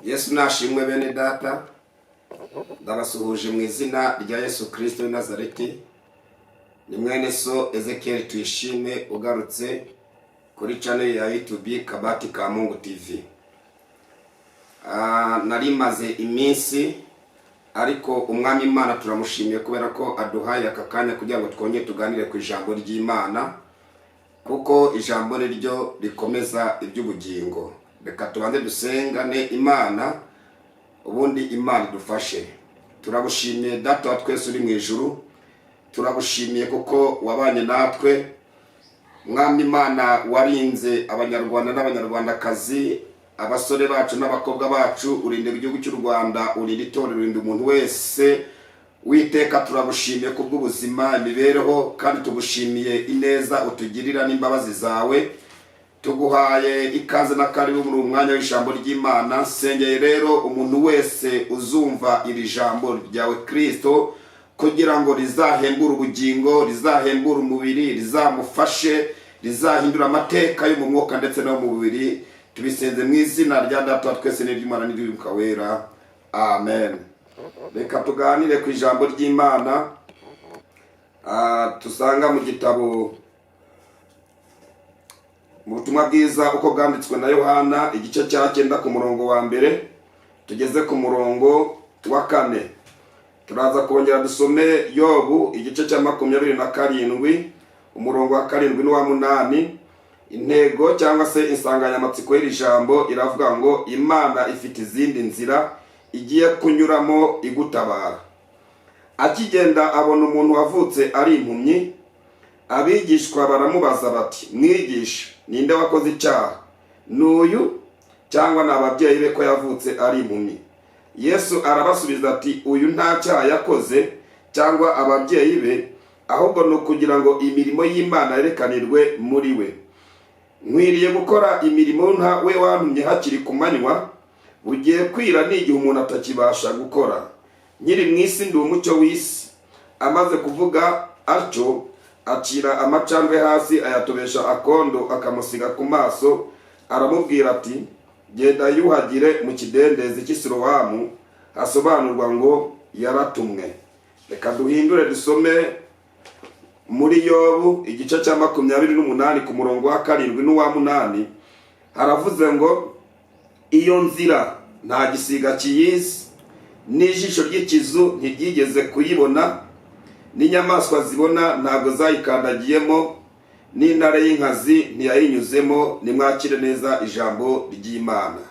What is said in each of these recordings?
Yesu nashimwe. Bene data, ndabasuhuje mu izina rya Yesu Kirisito w'i Nazareti. Ni mwene so Ezekiel Tuyishime ugarutse kuri channel ya YouTube Kabati ka Mungu TV. Nari maze iminsi, ariko Umwami Imana turamushimiye kubera ko aduhaye aka kanya kugira ngo twongere tuganire ku ijambo ry'Imana, kuko ijambo ni ryo rikomeza iby'ubugingo. Reka tubanze dusengane Imana, ubundi Imana idufashe. Turagushimiye, Data wa twese uri mu ijuru. Turagushimiye kuko wabanye natwe. Mwami Imana, warinze Abanyarwanda n'Abanyarwandakazi, abasore bacu n'abakobwa bacu, urinda igihugu cy'u Rwanda, urinda itorero, urinda umuntu wese. Witeka, turagushimiye kubw'ubuzima, imibereho, kandi tugushimiye ineza utugirira n'imbabazi zawe. Tuguhaye ikaze na karibu muri uyu mwanya w'ijambo ry'Imana. Nsengeye rero umuntu wese uzumva iri jambo ryawe, Kirisito, kugira ngo rizahembure ubugingo, rizahembure umubiri, rizamufashe, rizahindura amateka yo mu mwuka ndetse no mu mubiri. Tubisenze mu izina rya Data wa twese n'iry'Umwana n'iry'Umwuka Wera, amen. Reka tuganire ku ijambo ry'Imana tusanga mu gitabo, mu butumwa bwiza uko bwanditswe na Yohana, igice cya 9, ku murongo wa 1 tugeze ku murongo wa 4. Turaza kongera dusome Yobu, igice cya 27, umurongo wa 7 n'uwa 8. Intego cyangwa se insanganyamatsiko y'iri jambo iravuga ngo: "Imana ifite izindi nzira igiye kunyuramo igutabara." Akigenda abona umuntu wavutse ari impumyi. Abigishwa baramubaza bati: "Mwigisha, ninde wakoze icyaha, ni uyu cyangwa ni ababyeyi be, ko yavutse ari impumyi?" Yesu arabasubiza ati: "Uyu nta cyaha yakoze cyangwa ababyeyi be, ahubwo ni ukugira ngo imirimo y'Imana yerekanirwe muri we. Nkwiriye gukora imirimo nta we wantumye hakiri ku manywa. Bugiye kwira, ni igihe umuntu atakibasha gukora. Nkiri mu isi ndi umucyo w'isi." Amaze kuvuga atyo, acira amacandwe hasi, ayatobesha akondo, akamusiga ku maso, aramubwira ati: "Genda yuhagire mu kidendezi cy'i Silowamu," hasobanurwa ngo "yaratumwe". Reka duhindure dusome muri Yobu, igice cya 28, ku murongo wa 7 n'uwa 8. Haravuze ngo: "Iyo nzira nta gisiga kiyizi, n'ijisho ry'ikizu ntiryigeze kuyibona, n'inyamaswa zibona ntabwo zayikandagiyemo, n'intare y'inkazi ntiyayinyuzemo." Nimwakire neza ijambo ry'Imana.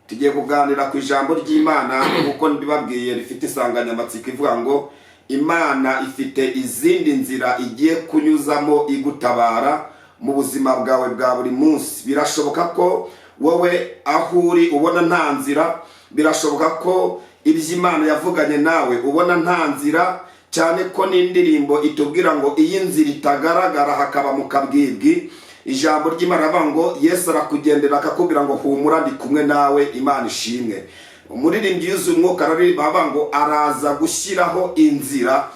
Tugiye kuganira ku ijambo ry'Imana nk'uko mbibabwiye, rifite insanganyamatsiko ivuga ngo: "Imana ifite izindi nzira igiye kunyuzamo igutabara mu buzima bwawe bwa buri munsi." Birashoboka ko wowe aho uri ubona nta nzira. Birashoboka ko ibyo Imana yavuganye nawe ubona nta nzira, cyane ko n'indirimbo itubwira ngo iyi nzira itagaragara hakaba mu kabwibwi. Ijambo ry'Imana rivuga ngo Yesu arakugendera, akakubwira ngo: "Humura, ndi kumwe nawe." Imana ishimwe. Umuririmbyi yuzuye umwuka araririmba avuga ngo araza gushyiraho inzira,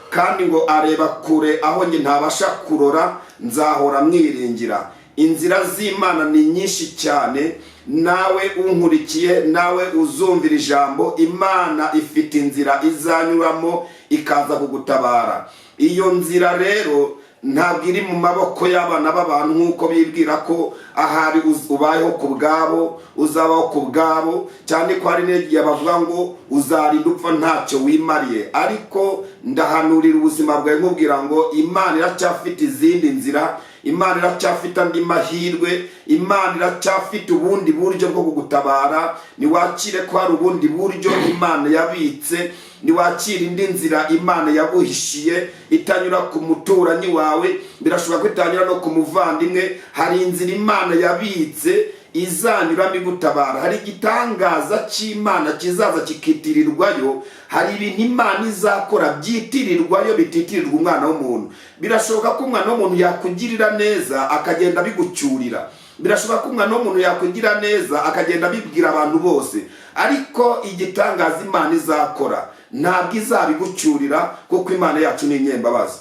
kandi ngo areba kure aho njye ntabasha kurora, nzahora mwiringira. Inzira z'Imana ni nyinshi cyane. Nawe unkurikiye, nawe uzumvira ijambo, Imana ifite inzira izanyuramo ikaza kugutabara. Iyo nzira rero ntabwo iri mu maboko y'abana b'abantu nk'uko bibwira ko ahari ubayeho ku bwabo, uzabaho ku bwabo, cyane ko hari n'igihe bavuga ngo uzarinda upfa ntacyo wimariye. Ariko ndahanurira ubuzima bwawe nkubwira ngo Imana iracyafite izindi nzira, Imana iracyafite andi mahirwe, Imana iracyafite ubundi buryo bwo kugutabara. Niwakire ko hari ubundi buryo Imana yabitse, niwakira indi nzira Imana yaguhishiye itanyura ku muturanyi wawe, birashoboka ko itanyura no ku muvandimwe. Hari inzira Imana yabitse izanyuramo igutabara. Hari igitangaza cy'Imana kizaza kikitirirwayo. Hari ibintu Imana izakora byitirirwayo, bititirirwa umwana w'umuntu. Birashoboka ko umwana w'umuntu yakugirira neza akagenda abigucyurira. Birashoboka ko umwana w'umuntu yakugira neza akagenda abibwira abantu bose, ariko igitangaza Imana izakora ntabwo izabigucyurira, kuko Imana yacu ni inyembabazi.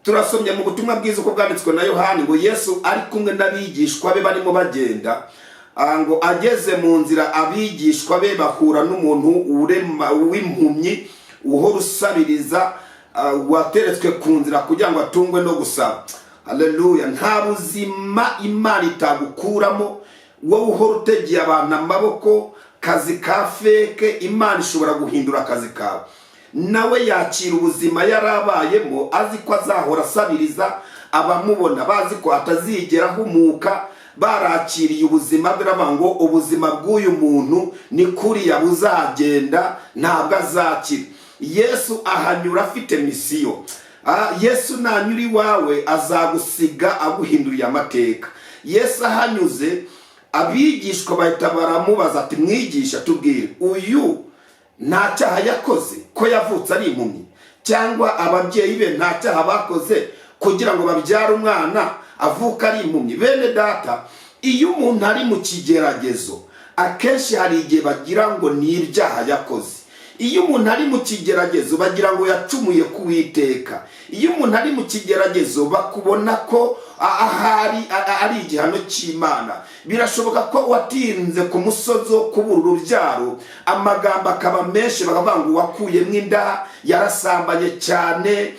Turasomye mu butumwa bwiza uko bwanditswe na Yohani ngo Yesu ari kumwe n'abigishwa be, barimo bagenda. Ngo ageze mu nzira, abigishwa be bahura n'umuntu w'impumyi uhora usabiriza, wateretswe ku nzira kugira ngo atungwe no gusaba. Haleluya! Nta buzima Imana itagukuramo. Wowe uhora utegeye abantu amaboko, kazi ka fake, Imana ishobora guhindura akazi kawe. Nawe yakira ubuzima yari abayemo, azi ko azahora asabiriza, abamubona bazi ko atazigera ahumuka, barakiriye ubuzima bwe, baravuga ngo ubuzima bw'uyu muntu ni kuriya buzagenda, ntabwo azakira. Yesu ahanyura afite mission. Yesu nanyura iwawe azagusiga aguhinduriye amateka. Yesu ahanyuze, abigishwa bahita baramubaza ati: "Mwigisha, tubwire, uyu nta cyaha yakoze ko yavutse ari impumyi, cyangwa ababyeyi be nta cyaha bakoze kugira ngo babyare umwana avuka ari impumyi?" Bene data, iyo umuntu ari mu kigeragezo, akenshi hari igihe bagira ngo ni ibyaha yakoze. Iyo umuntu ari mu kigeragezo, bagira ngo yacumuye ku Uwiteka. Iyo umuntu ari mu kigeragezo, bakubona ko ahari ari igihano cy'Imana. Birashoboka ko watinze ku musozi wo kubura urubyaro, amagambo akaba menshi, bakavuga ngo wakuyemo inda, yarasambanye cyane,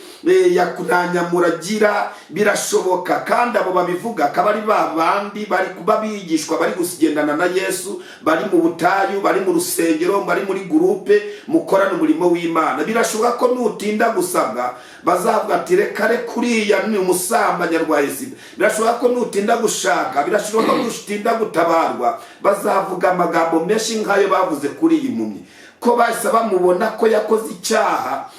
nta nyamuragira. Birashoboka kandi abo babivuga akaba ari ba bandi bari kuba bigishwa, bari kugendana na Yesu, bari mu butayu, bari mu rusengero, bari muri groupe mukorana umurimo w'Imana. Birashoboka ko nutinda gusabwa bazavuga ati: "Reka reka, uriya ni umusambanyi, arwaye sida." Birashoboka ko nutinda gushaka, birashoboka ko nutinda gutabarwa, bazavuga amagambo menshi nk'ayo bavuze kuri iyi mpumyi, ko bahise bamubona ko yakoze icyaha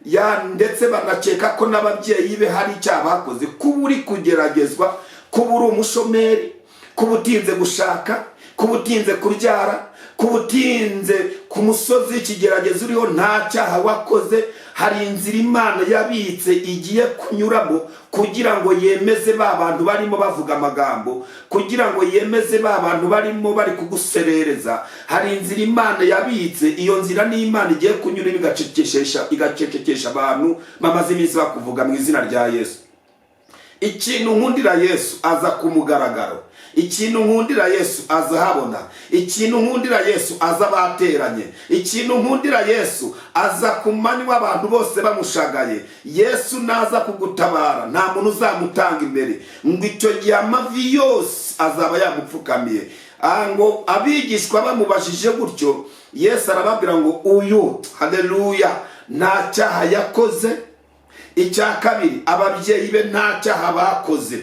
ya, ndetse banakeka ko n'ababyeyi be hari icyaha bakoze. Kuba uri kugeragezwa, kuba uri umushomeri, kuba utinze gushaka, kuba utinze kubyara, kuba utinze ku musozi w'ikigeragezo uriho, nta cyaha wakoze. Hari inzira Imana yabitse igiye kunyuramo kugira ngo yemeze ba bantu barimo bavuga amagambo, kugira ngo yemeze ba bantu barimo bari kuguserereza. Hari inzira Imana yabitse. Iyo nzira ni Imana igiye kunyuramo igacecekesha abantu bamaze iminsi bakuvuga mu izina rya Yesu. Ikintu nkundira Yesu, aza ku mugaragaro. Ikintu nkundira Yesu, aza ahabona. Ikintu nkundira Yesu, aza bateranye. Ikintu nkundira Yesu, aza ku manywa abantu bose bamushagaye. Yesu naza kugutabara, nta muntu uzamutanga imbere, ngo icyo gihe amavi yose azaba yamupfukamiye. Ngo abigishwa bamubajije gutyo, Yesu arababwira ngo uyu, haleluya, nta cyaha yakoze. Icya kabiri, ababyeyi be nta cyaha bakoze,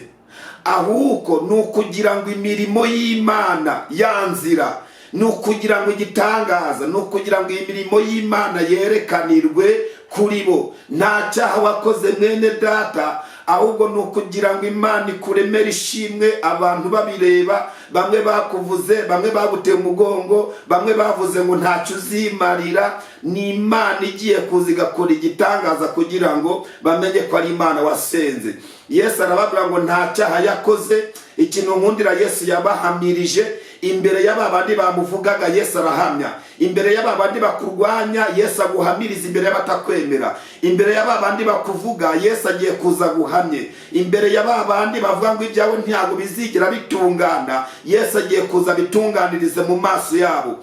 ahubwo ni ukugira ngo imirimo y'Imana ya nzira, ni ukugira ngo igitangaza, ni ukugira ngo imirimo y'Imana yerekanirwe kuri bo. Nta cyaha wakoze, mwene data, ahubwo ni ukugira ngo Imana ikuremere ishimwe abantu babireba. Bamwe bakuvuze, bamwe baguteye umugongo, bamwe bavuze ngo ntacyo uzimarira, ni Imana igiye kuza igakora igitangaza kugira ngo bamenye ko ari Imana wasenze. Yesu arababwira ngo nta cyaha yakoze. Ikintu nkundira Yesu, yabahamirije imbere y'aba bandi bamuvugaga. Yesu arahamya imbere y'aba bandi bakurwanya. Yesu aguhamiriza imbere y'abatakwemera, imbere y'aba bandi bakuvuga. Yesu agiye kuza aguhamye imbere y'aba bandi bavuga ngo ibyawe ntabwo bizigera bitungana. Yesu agiye kuza bitunganirize mu maso yabo.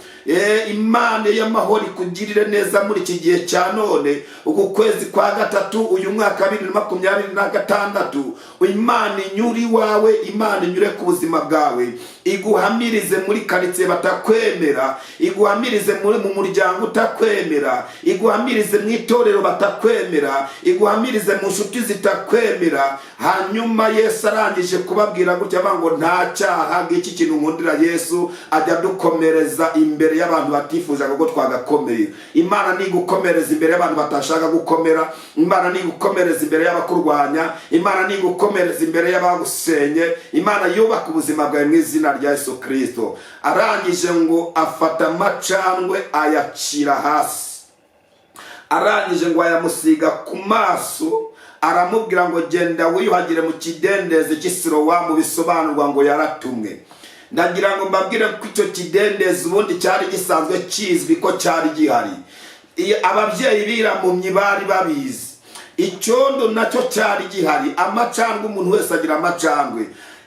Imana y'amahoro ikugirire neza muri iki gihe cya none, uku kwezi kwa gatatu, uyu mwaka wa 2026. Imana inyure iwawe, Imana inyure ku buzima bwawe, iguhamirize muri karitsiye batakwemera, iguhamirize mu muryango utakwemera, iguhamirize mu itorero batakwemera, iguhamirize mu nshuti zitakwemera. Hanyuma Yesu arangije kubabwira gutya, avuga ngo nta cyaha. Ngiki kintu nkundira Yesu, ajya adukomereza imbere y'abantu batifuzaga ko twagakomeye. Imana nigukomereza imbere y'abantu batashaka gukomera. Imana nigukomereza imbere y'abakurwanya. Imana nigukomereza imbere y'abagusenye. Imana yubaka ubuzima bwawe mu izina rya Yesu Kirisito. Arangije ngo afata amacandwe, ayacira hasi, arangije ngo ayamusiga ku maso, aramubwira ngo: "Genda wiyuhagire mu kidendezi cy'Isirowamu." Bisobanurwa ngo yaratumwe. Ndagira ngo mbabwire ko icyo kidendezi ubundi cyari gisanzwe kizwi ko cyari gihari. Ababyeyi birampumyi bari babizi. Icyondo nacyo cyari gihari. Amacandwe, umuntu wese agira amacandwe.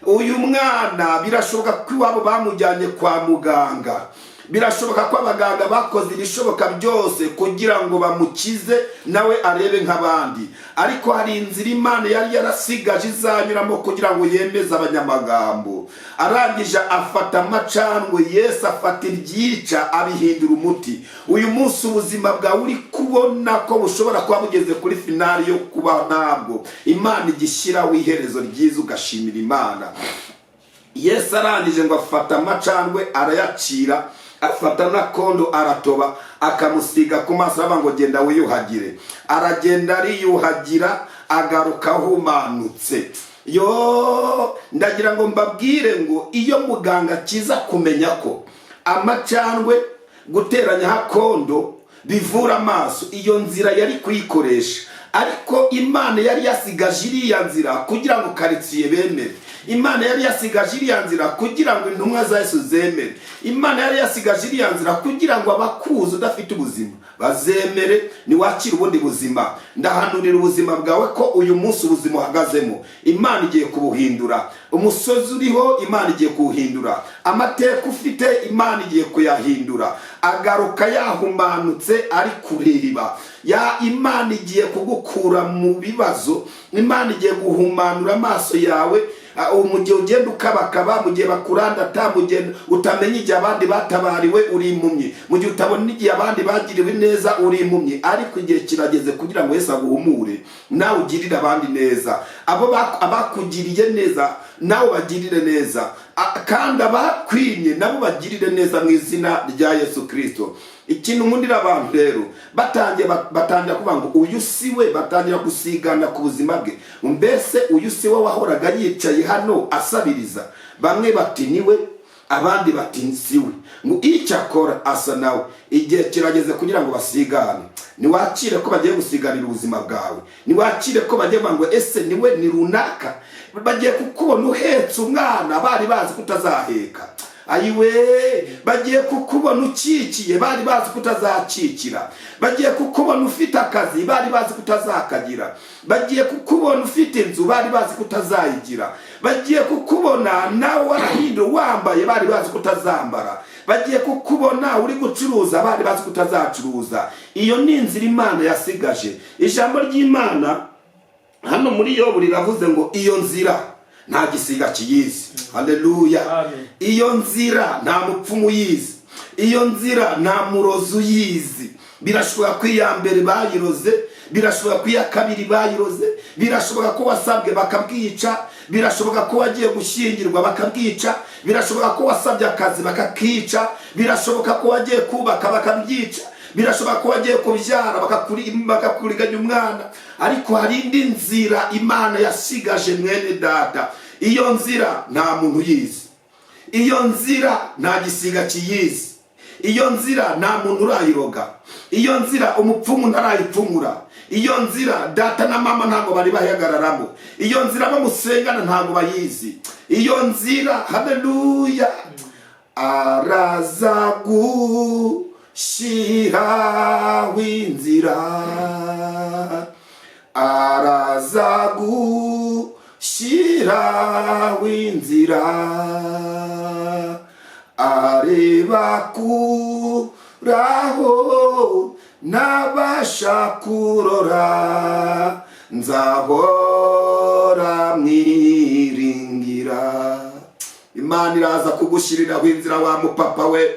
Uyu mwana birashoboka ko iwabo bamujyanye kwa muganga, birashoboka ko abaganga bakoze ibishoboka byose kugira ngo bamukize nawe arebe nk'abandi, ariko hari inzira Imana yari yarasigaje izanyuramo kugira ngo yemeze abanyamagambo. Arangije afata amacandwe, Yesu afata ibyica abihindura umuti. Uyu munsi ubuzima bwawe uri kubona ko bushobora kuba bugeze kuri finale yo kuba, ntabwo Imana igishyiraho iherezo ryiza, ugashimira Imana. Yesu arangije ngo afata amacandwe arayacira, afata n'akondo aratoba, akamusiga ku maso, aravuga ngo: "Genda wiyuhagire." Aragenda ariyuhagira, agaruka ahumanutse. Yo, ndagira ngo mbabwire ngo iyo muganga akiza kumenya ko amacandwe guteranyaho akondo bivura amaso, iyo nzira yari kuyikoresha. Ariko Imana yari yasigaje iriya nzira kugira ngo karitsiye bemere. Imana yari yasigaje iriya nzira kugira ngo intumwa za Yesu zemere. Imana yari yasigaje iriya nzira kugira ngo abakuzi udafite ubuzima bazemere niwakira ubundi buzima. Ndahanurira ubuzima bwawe ko uyu munsi ubuzima uhagazemo Imana igiye kubuhindura. Umusozi uriho Imana igiye kuwuhindura. Amateka ufite Imana igiye kuyahindura. Agaruka yahumanutse ari kureba ya Imana igiye kugukura mu bibazo. Imana igiye guhumanura amaso yawe. Mu gihe ugenda ukabakaba, mu gihe bakurandata, mu gihe utamenya igihe abandi batabariwe, uri impumyi, mu gihe utabona igihe abandi bagiriwe neza, uri impumyi. Ariko igihe kirageze kugira ngo Yesu aguhumure, nawe ugirire abandi neza. Abo abakugiriye neza nawe bagirire neza, kandi abakwimye nabo bagirire neza mu izina rya Yesu Kirisito. Ikintu nkundira abantu rero, batangiye batangira kuvuga ngo: "Uyu si we." Batangira gusigana ku buzima bwe: "Mbese uyu si we wahoraga yicaye hano asabiriza?" Bamwe bati: "Ni we," abandi bati: "Si we," ngo icyo akora asa nawe. Igihe kirageze kugira ngo basigane. Niwakire ko bagiye gusiganira ubuzima bwawe. Niwakire ko bagiye kuvuga ngo: "Ese ni we? Ni runaka?" Bagiye kukubona uhetse umwana bari bazi ko utazaheka. Ayiwe, bagiye kukubona ukikiye bari bazi ko utazakikira. Bagiye kukubona ufite akazi bari bazi ko utazakagira. Bagiye kukubona ufite inzu bari bazi ko utazayigira. Bagiye kukubona nawe warahinduwe, wambaye bari bazi ko utazambara. Bagiye kukubona uri gucuruza bari bazi ko utazacuruza. Iyo ni inzira Imana yasigaje. Ijambo ry'Imana hano muri Yobu riravuze ngo iyo nzira nta gisiga kiyizi. Haleluya! Amen. Iyo nzira nta mupfumu uyizi, iyo nzira nta murozi uyizi. Birashoboka ko iya mbere bayiroze, birashoboka ko iya kabiri bayiroze, birashoboka ko wasabwe bakabwica, birashoboka ko wagiye gushyingirwa bakabwica, birashoboka ko wasabye akazi bakakica, birashoboka ko wagiye kubaka bakabyica, birashoboka ko wagiye kubyara bakakuriganya umwana. Ariko hari indi nzira Imana yasigaje, mwene data. Iyo nzira nta muntu uyizi, iyo nzira nta gisiga kiyizi, iyo nzira nta muntu urayiroga, iyo nzira umupfumu ntarayipfumura, iyo nzira data na mama ntabwo bari bayihagararamo, iyo nzira bamusengana ntabwo bayizi iyo nzira. Haleluya! Araza gushyiraho inzira, araza gushyiraho inzira, areba kuraho ntabasha kurora, nzahora mwiringira. Imana iraza kugushyiriraho inzira, wa mupapa we.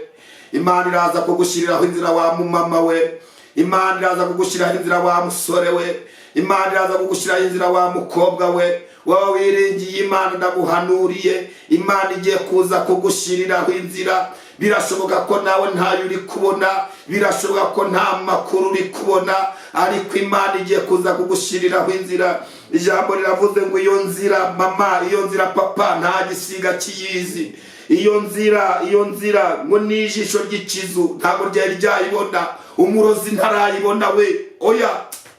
Imana iraza kugushyiriraho inzira, wa mumama we. Imana iraza kugushyiraho inzira, wa musore we. Imana iraza kugushyiraho inzira, wa mukobwa we. Wowe wiringiye Imana, ndaguhanuriye, Imana igiye kuza kugushyiriraho inzira. Birashoboka ko nawe ntayo uri kubona, birashoboka ko nta makuru uri kubona, ariko Imana igiye kuza kugushyiriraho inzira. Ijambo riravuze ngo iyo nzira, mama, iyo nzira, papa, nta gisiga kiyizi. Iyo nzira, iyo nzira ngo n'ijisho ry'ikizu ntabwo ryari ryayibona, umurozi ntarayibona we. Oya,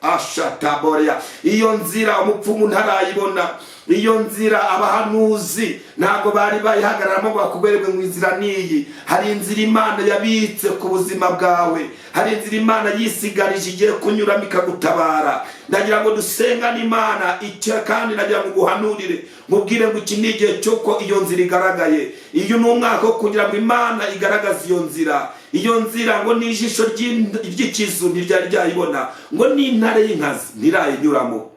ashataboreya. Iyo nzira umupfumu ntarayibona, iyo nzira abahanuzi ntabwo bari bayihagararamo ngo bakubwerwe ngo inzira niyi. Hari inzira Imana yabitse ku buzima bwawe, hari inzira Imana yisigarije igiye kunyuramo ikagutabara. Ndagira ngo dusengane Imana icyo, kandi ndagira ngo nguhanurire. Mubwire ngo iki ni igihe cy'uko iyo nzira igaragaye. Iyo ni umwaka wo kugira ngo Imana igaragaze iyo nzira. Iyo nzira ngo n'ijisho ry'ikizu ntiryari ryayibona, ngo n'intare y'inkazi ntirayinyuramo.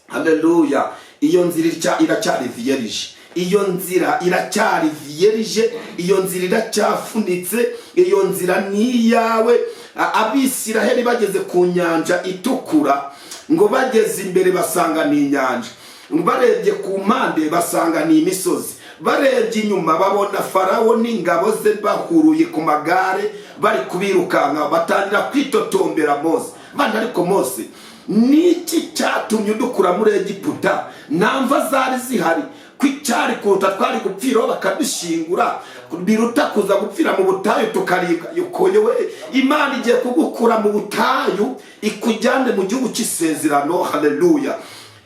Haleluya! Iyo nzira iracyari vierge, iyo nzira iracyari vierge, iyo nzira iracyafunitse, iyo nzira ni iyawe. Abisiraheli bageze ku Nyanja Itukura, ngo bageze imbere basanga ni inyanja, barebye ku mpande basanga ni imisozi, barebye inyuma babona Farawo n'ingabo ze bahuruye ku magare bari kubirukanka. Batangira kwitotombera Mose bandi: "Ariko Mose, niki cyatumye udukura muri Egiputa? Nta mva zari zihari ko icyari kuruta twari gupfiraho bakadushingura, biruta kuza gupfira mu butayu tukaribwa." Yukoyewe, Imana igiye kugukura mu butayu ikujyane mu gihugu cy'isezerano. Haleluya!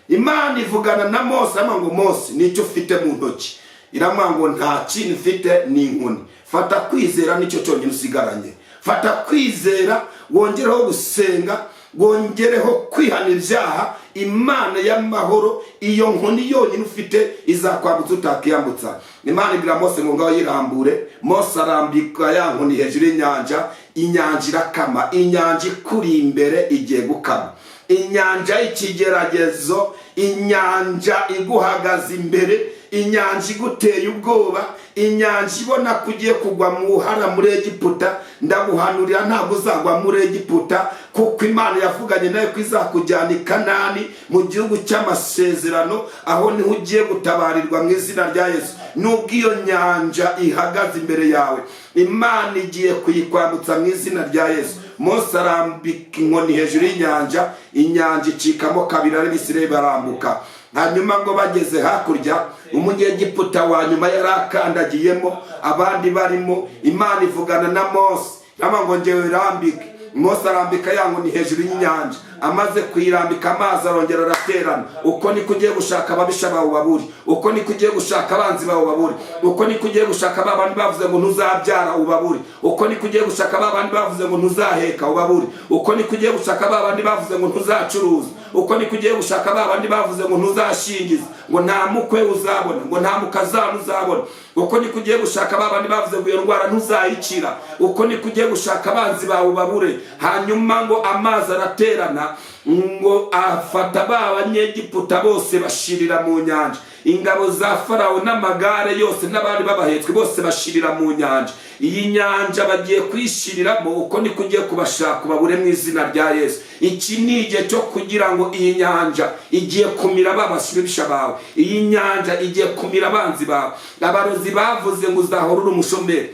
Imana ivugana na Mose, aramubwira ngo: "Mose, nicyo ufite mu ntoki?" Iramubwira ngo: "Nta kintu mfite, ni inkoni." "Fata kwizera, nicyo cyonyine usigaranye. Fata kwizera, wongereho gusenga, wongereho kwihana ibyaha. Imana y'amahoro, iyo nkoni yonyine ufite izakwambutsa utakiyambutsa." Imana ibwira Mose ngo: "Ngaho yirambure." Mose arambika ya nkoni hejuru y'inyanja, inyanja irakama. Inyanja ikuri imbere igiye gukama. Inyanja y'ikigeragezo, inyanja iguhagaze imbere, inyanja iguteye ubwoba, inyanja ibona ko ugiye kugwa mu buhara muri Egiputa, ndaguhanurira, ntabwo uzagwa muri Egiputa, kuko Imana yavuganye nawe ko izakujyana i Kanani, mu gihugu cy'amasezerano. Aho niho ugiye gutabarirwa mu izina rya Yesu. Nubwo iyo nyanja ihagaze imbere yawe, Imana igiye kuyikwambutsa mu izina rya Yesu. Mose arambika inkoni hejuru y'inyanja, inyanja icikamo kabiri, Abisirayeli barambuka. Hanyuma ngo bageze hakurya, umunyegiputa wa nyuma yari akandagiyemo, abandi barimo. Imana ivugana na Mose, iramuha ngo: "Ngewe rambike." Mose arambika ya nkoni hejuru y'inyanja. Amaze kuyirambika, amazi arongera araterana. Uko niko ugiye gushaka ababisha bawe baburi, uko niko ugiye gushaka abanzi bawe baburi, uko niko ugiye gushaka ba bandi bavuze ngo ntuzabyara ubaburi, uko niko ugiye gushaka ba bandi bavuze ngo ntuzaheka ubaburi, uko niko ugiye gushaka ba bandi bavuze ngo ntuzacuruza, uko niko ugiye gushaka ba bandi bavuze ngo ntuzashingiza, ngo nta mukwe uzabona, ngo nta mukazana uzabona, uko niko ugiye gushaka ba bandi bavuze ngo iyo ndwara ntuzayikira, uko niko ugiye gushaka abanzi bawe babure. Hanyuma ngo amazi araterana, ngo afata ba Banyegiputa bose bashirira mu nyanja. Ingabo za Farawo n'amagare yose n'abari babahetswe bose bashirira mu nyanja. Iyi nyanja bagiye kuyishiriramo. Uko niko ugiye kubashaka ubabure mu izina rya Yesu. Iki ni igihe cyo kugira ngo iyi nyanja igiye kumira ba basubisha bawe, iyi nyanja igiye kumira abanzi bawe. Abarozi bavuze ngo uzahora uri umushomeri,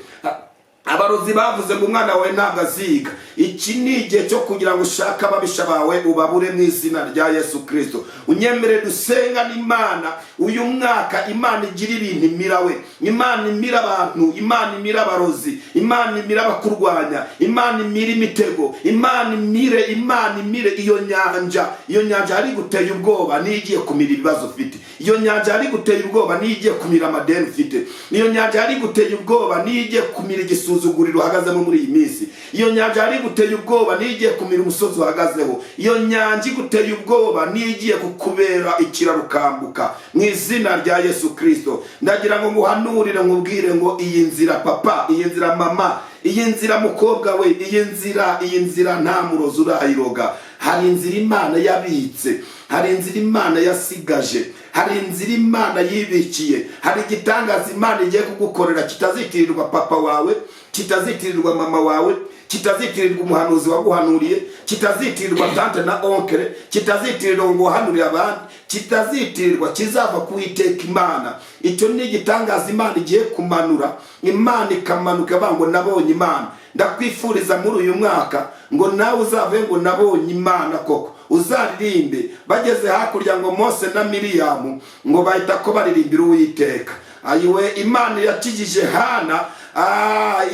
abarozi bavuze ngo umwana wawe ntabwo aziga, iki ni igihe cyo kugira ngo ushake ababisha bawe ubabure mu izina rya Yesu Kirisito. Unyemere dusenga n'Imana. Uyu mwaka Imana igira ibintu imira we. Imana imira abantu, Imana imira abarozi, Imana imira abakurwanya, Imana imira imitego, Imana imire, Imana imire iyo nyanja. Iyo nyanja yari guteye ubwoba niyo igiye kumira ibibazo ufite. Iyo nyanja yari guteye ubwoba niyo igiye kumira amadeni ufite. Iyo nyanja yari guteye ubwoba niyo igiye kumira igisuzuguriro uhagazemo muri iyi minsi. Iyo nyanja yari guteye ubwoba niyo igiye kumira umusozi uhagazeho. Iyo nyanja iguteye ubwoba niyo igiye kukubera ikiraro ukambuka mu izina rya Yesu Kirisito. Ndagira ngo nguhanurire, nkubwire ngo iyi nzira papa, iyi nzira mama, iyi nzira mukobwa we, iyi nzira, iyi nzira nta murozi urayiroga. Hari inzira Imana yabitse, hari inzira Imana yasigaje, hari inzira Imana yibikiye, hari igitangaza Imana igiye kugukorera kitazitirirwa papa wawe, kitazitirirwa mama wawe, kitazitirirwa umuhanuzi waguhanuriye, kitazitirirwa tante na oncle, kitazitirirwa ngo uhanurire abandi, kitazitirirwa, kizava ku Iteka Imana. Icyo ni igitangaza Imana igiye kumanura. Imana ikamanuka ivuga ngo: "Nabonye Imana." Ndakwifuriza muri uyu mwaka ngo nawe uzave ngo: "Nabonye Imana koko." Uzaririmbe. Bageze hakurya, ngo Mose na Miriyamu ngo bahita ko baririmbira Uwiteka. Ayiwe, Imana yakijije Hana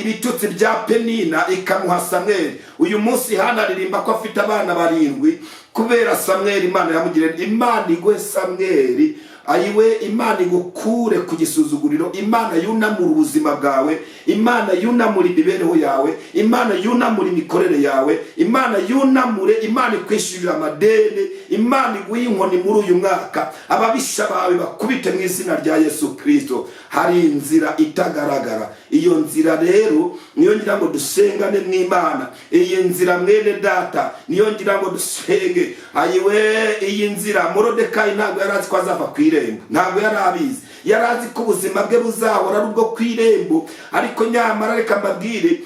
ibitutsi bya Penina, ikamuha Samweli. Uyu munsi Hana aririmba ko afite abana barindwi kubera Samweli Imana yamugiriye. Imana igwe Samweli. Ayiwe, Imana igukure ku gisuzuguriro. Imana yunamura ubuzima bwawe, Imana yunamura imibereho yawe, Imana yunamura imikorere yawe, Imana yunamure, Imana ikwishyurira amadeni, Imana iguhe inkoni muri uyu mwaka, ababisha bawe bakubite mu izina rya Yesu Kirisito. Hari inzira itagaragara. Iyo nzira rero niyo ngira ngo dusengane mw'Imana. Iyi nzira, mwene data, niyo ngira ngo dusenge. Ayiwe, iyi nzira, Morodekayi ntabwo yari azi ko azava ku irembo, ntabwo yari abizi. Yari azi ko ubuzima bwe buzahora ari ubwo ku irembo. Ariko nyamara reka mbabwire,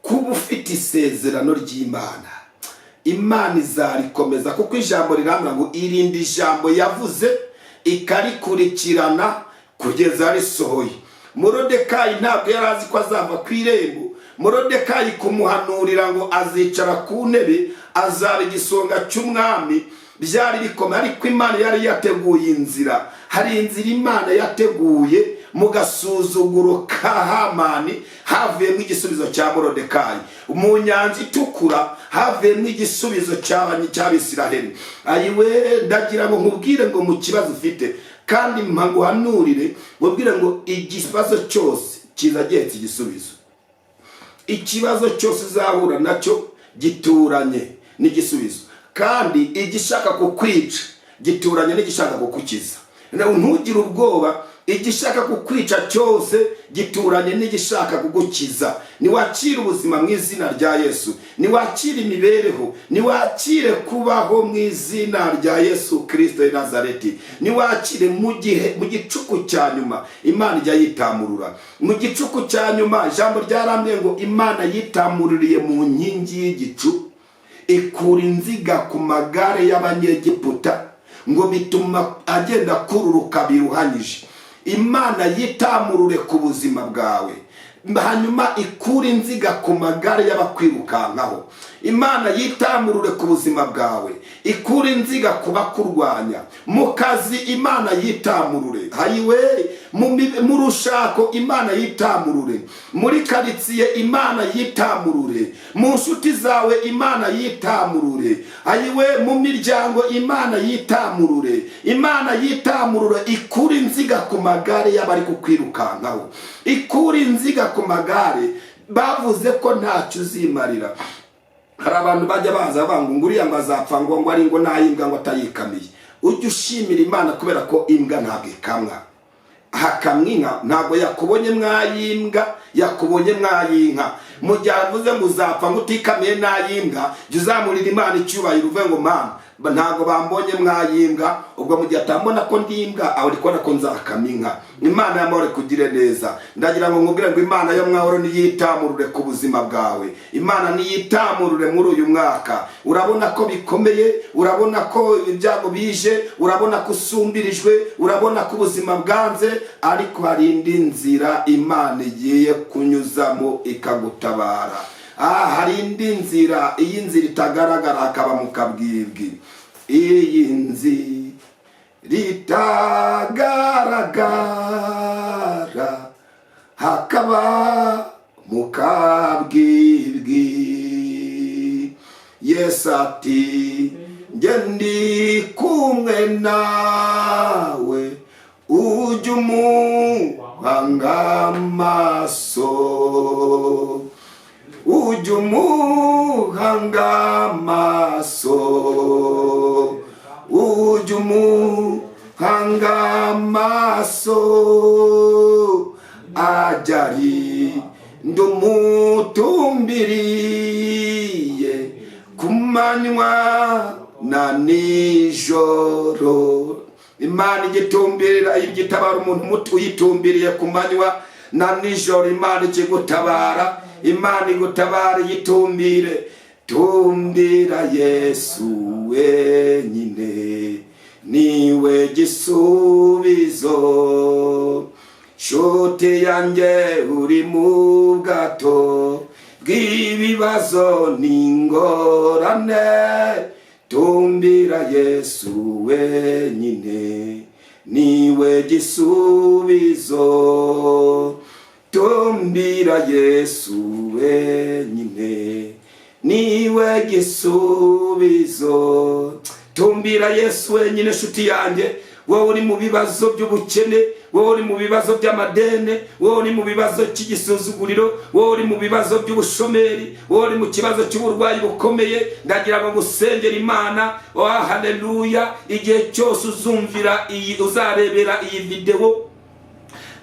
kuba ufite isezerano ry'Imana, Imana izarikomeza, kuko ijambo rirambwira ngo irinde ijambo yavuze ikarikurikirana kugeza risohoye. Morodekayi ntabwo yari azi ko azava ku irembo. Morodekayi kumuhanurira ngo azicara ku ntebe, azaba igisonga cy'umwami, byari bikomeye, ariko Imana yari yateguye inzira. Hari inzira Imana yateguye. Mu gasuzuguro ka Hamani havuyemo igisubizo cya Morodekayi. Mu Nyanja Itukura havuyemo igisubizo cy'Abisiraheli. Ayiwe, ndagira ngo nkubwire ngo mu kibazo ufite, kandi mpanguhanurire, nkubwire ngo ikibazo cyose kiza gihetse igisubizo. Ikibazo cyose uzahura nacyo gituranye n'igisubizo, kandi igishaka kukwica gituranye n'igishaka kugukiza. Ntugire ubwoba, igishaka kukwica cyose gituranye n'igishaka kugukiza. Niwakire ubuzima mu izina rya Yesu, niwakire imibereho, niwakire kubaho mu izina rya Yesu Kirisito i Nazareti. Niwakire mu gihe, mu gicuku cya nyuma, Imana ijya yitamurura. Mu gicuku cya nyuma, ijambo ryarambwiye ngo Imana yitamururiye mu nkingi y'igicu, ikura inziga ku magare y'Abanyegiputa, ngo bituma agenda akururuka biruhanyije. Imana yitamurure ku buzima bwawe, hanyuma ikure inziga ku magare y'abakwirukankaho. Imana yitamurure ku buzima bwawe, ikure inziga ku bakurwanya mu kazi. Imana yitamurure, hayiwe, mu rushako Imana yitamurure, muri karitsiye Imana yitamurure, mu nshuti zawe Imana yitamurure, ayiwe, mu miryango Imana yitamurure. Imana yitamurure, ikure inziga ku magare y'abari kukwirukankaho, ikure inziga ku magare bavuze ko ntacyo uzimarira. Hari abantu bajya baza banga ngo uriya ngo azapfa, ngo ari ngo nayimbwa ngo atayikamiye. Ujye ushimira Imana kubera ko imbwa ntabwo ikamwa, hakamwa inka. Ntabwo yakubonye mwayimbwa, yakubonye mwayinka. Mu gihe avuze ngo uzapfa ngo utikamiye nayimbwa, jya uzamurira Imana icyubahiro, uvuge ngo: "Mana, ntabwo bambonye mwayimbwa." Ubwo mu gihe atambona ko ndi imbwa, aho uri kubona ko nzakama inka. Imana y'amahoro ikugire neza. Ndagira ngo nkubwire ngo Imana yo mwahoro niyitamurure ku buzima bwawe. Imana niyitamurure muri uyu mwaka. Urabona ko bikomeye, urabona ko ibyago bije, urabona ko usumbirijwe, urabona ko ubuzima bwanze, ariko hari indi nzira Imana igiye kunyuzamo ikagutabara. Hari indi nzira. Iyi nzira itagaragara hakaba mu kabwibwi, iyi nzira itagaragara hakaba mu kabwibwi, Yesu ati: "Njye ndi kumwe nawe, ujye umuhanga amaso, ujye umuhanga amaso, ujye umuhanga amaso, ajya ari ndumutumbiriye ku manywa na nijoro." Imana igitumbirira, igitabara umuntu uyitumbiriye ku manywa na nijoro. Imana ikigutabara, Imana igutabara yitumbire. Tumbira Yesu wenyine, niwe gisubizo. Nshuti yanjye uri mu bwato bw'ibibazo n'ingorane, tumbira Yesu wenyine, niwe gisubizo. Tumbira Yesu wenyine, niwe gisubizo. Tumbira Yesu wenyine, nshuti yanjye. Wowe uri mu bibazo by'ubukene, wowe uri mu bibazo by'amadene, wowe uri mu bibazo cy'igisuzuguriro, wowe uri mu bibazo by'ubushomeri, wowe uri mu kibazo cy'uburwayi bukomeye, ndagira ngo ngusengere Imana. Oh, haleluya! Igihe cyose uzumvira iyi, uzarebera iyi videwo,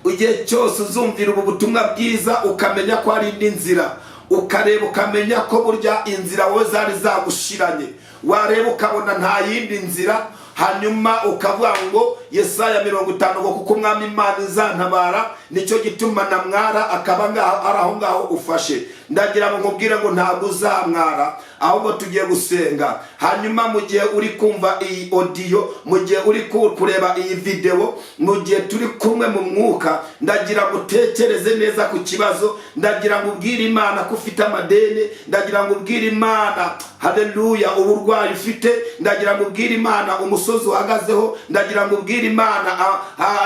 igihe cyose uzumvira ubu butumwa bwiza, ukamenya ko hari indi nzira, ukareba ukamenya ko burya inzira wowe zari zagushiranye, wareba ukabona nta yindi nzira, hanyuma ukavuga ngo Yesaya 50 ngo: "Kuko Umwami Imana izantabara, nicyo gituma namwara", akaba ngaho ari aho ngaho ufashe. Ndagira ngo nkubwire ngo ntabwo uzamwara, ahubwo tugiye gusenga. Hanyuma mu gihe uri kumva iyi audio, mu gihe uri kureba iyi videwo, mu gihe turi kumwe mu mwuka, ndagira ngo utekereze neza ku kibazo. Ndagira ngo ubwire Imana ko ufite amadeni. Ndagira ngo ubwire Imana, haleluya, uburwayi ufite. Ndagira ngo ubwire Imana umusozi uhagazeho. Ndagira ngo ubwire Imana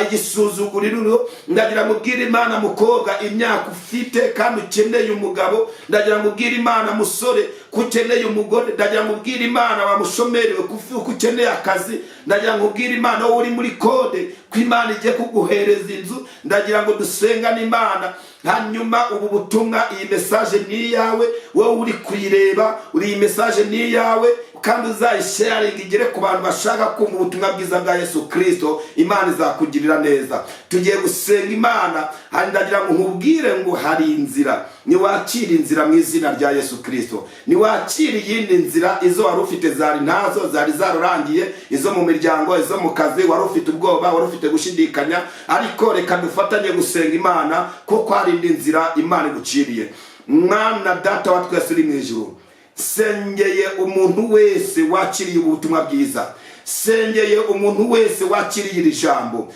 igisuzuguriro. Ndagira ngo ubwire Imana, mukobwa, imyaka ufite kandi ukeneye umugabo. Ndagira ngo ubwire Imana, musore, ko ukeneye umugore. Ndagira ngo ubwire Imana, wa mushomeri we, ko ukeneye akazi. Ndagira ngo ubwire Imana, wowe uri muri kode, ko Imana igiye kuguhereza inzu. Ndagira ngo dusengane Imana. Hanyuma ubu butumwa, iyi message ni iyawe. Wowe uri kuyireba uri, iyi message ni iyawe, kandi uzayisharinga igere ku bantu bashaka kumva ubutumwa bwiza bwa Yesu Kirisito. Imana izakugirira neza. Tugiye gusenga Imana. Hari, ndagira ngo nkubwire ngo hari inzira. Niwakira inzira mu izina rya Yesu Kirisito, niwakira iyindi nzira. Izo wari ufite zari ntazo, zari zararangiye, izo mu miryango, izo mu kazi, wari ufite ubwoba, wari ufite gushidikanya, ariko reka dufatanye gusenga Imana kuko hari indi nzira Imana iguciriye. Mwana Data wa twese uri mu ijuru, sengeye umuntu wese wakiriye ubutumwa bwiza, sengeye umuntu wese wakiriye iri jambo.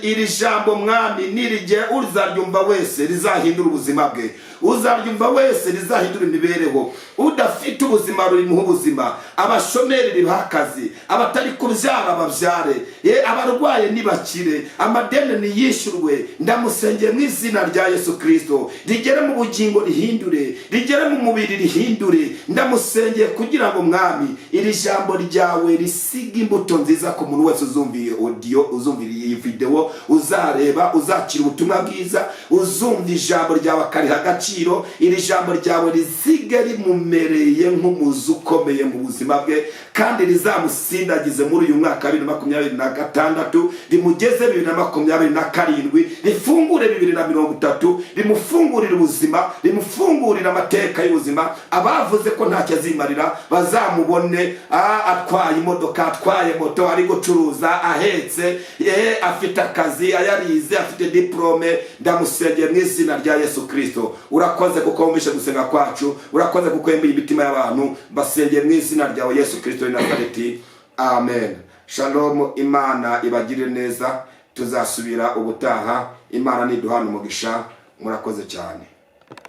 Iri jambo, Mwami, nirigera uzaryumva wese rizahindura ubuzima bwe, uzaryumva wese rizahindura imibereho. Udafite ubuzima rurimuha ubuzima, abashomeri ribaha akazi, abatari kubyara babyare, ye abarwaye nibakire, amadeni niyishyurwe. Ndamusengeye mu izina rya Yesu Kirisito, rigere mu bugingo rihindure, rigere mu mubiri rihindure. Ndamusengeye kugira ngo, Mwami, iri jambo ryawe risige imbuto nziza ku muntu wese uzumviye audio, uzumvira iyi videwo, uzareba, uzakira ubutumwa bwiza, uzumva ijambo ryawe akariha agaciro. Iri jambo ryawe rizige rimumereye nk'umuzi ukomeye mu buzima bwe, kandi rizamusindagize muri uyu mwaka wa 2026, rimugeze 2027, rifungure 2030, rimufungurire ubuzima, rimufungurire amateka y'ubuzima. Abavuze ko ntacyo azimarira bazamubone atwaye imodoka, atwaye moto, ari gucuruza, ahetse, afite akazi, ayarize, afite diplôme. Ndamusengeye mu izina rya Yesu Kirisito. Urakoze kuko wumvishe gusenga kwacu, urakoze kuko wemeye imitima y'abantu. Basengeye mu izina ryawe Yesu Kirisito w'i Nazareti, amen. Shalom, Imana ibagirire neza. Tuzasubira ubutaha, Imana niduhana umugisha. Murakoze cyane.